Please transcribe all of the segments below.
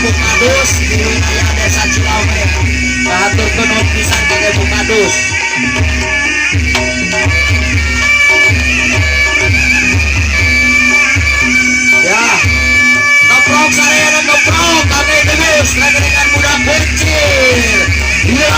Bu Kadus di wilayah Desa Cilawe. Kahaturkeun nuhun pisan kangge Bu Kadus. Ya, keprok sarayana keprok kangge debus reng-rengan budak kuncir. Ya.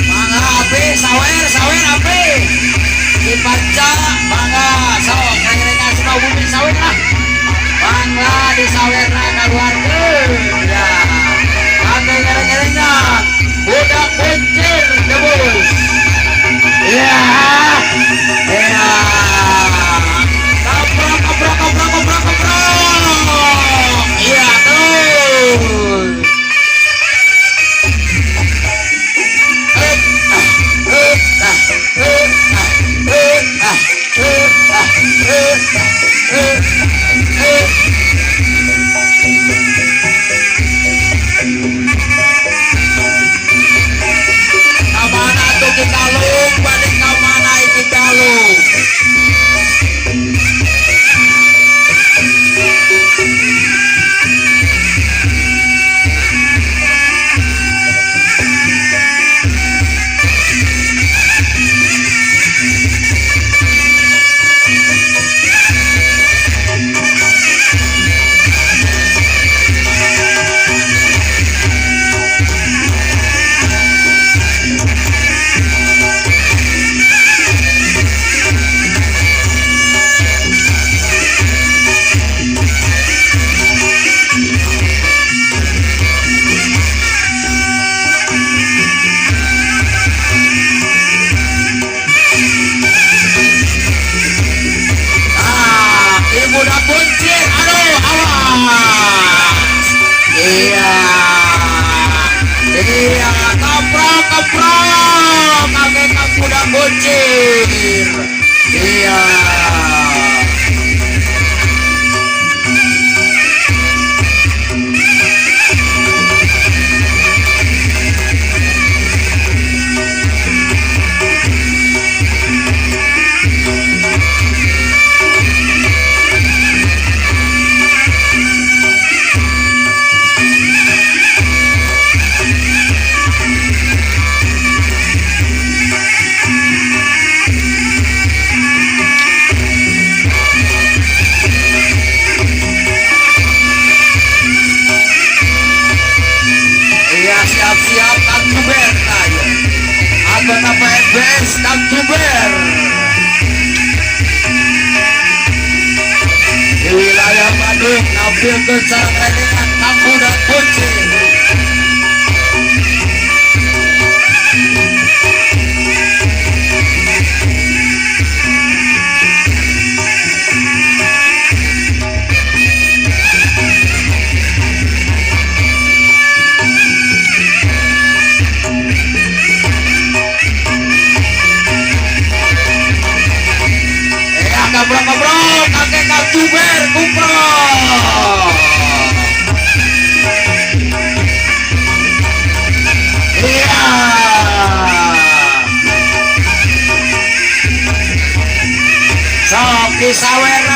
Mangga api, sawer, sawer api. Dipanca, mangga, sok reng-rengan Sukabumi sawer lah. Mangga disawerna kaluarkeun. Ya. Kangge ngereng-ngerengan budak kuncir debus. Ya. Ya. Keprok, keprok, keprok, keprok, keprok. Iya, terus. Kamana tuh kita kalung, balik kamana iki kalung. Ah, ibu dah kuncir, aduh, awas. Iya, iya, keprok, keprok, kakek kamu dah kuncir. Iya. Iya, siap-siap Kang Juber ayo. Anggota PNBS Kang Juber. Di wilayah Bandung nampilkeun sareng renengan Kang Budak Kuncir. Sawer.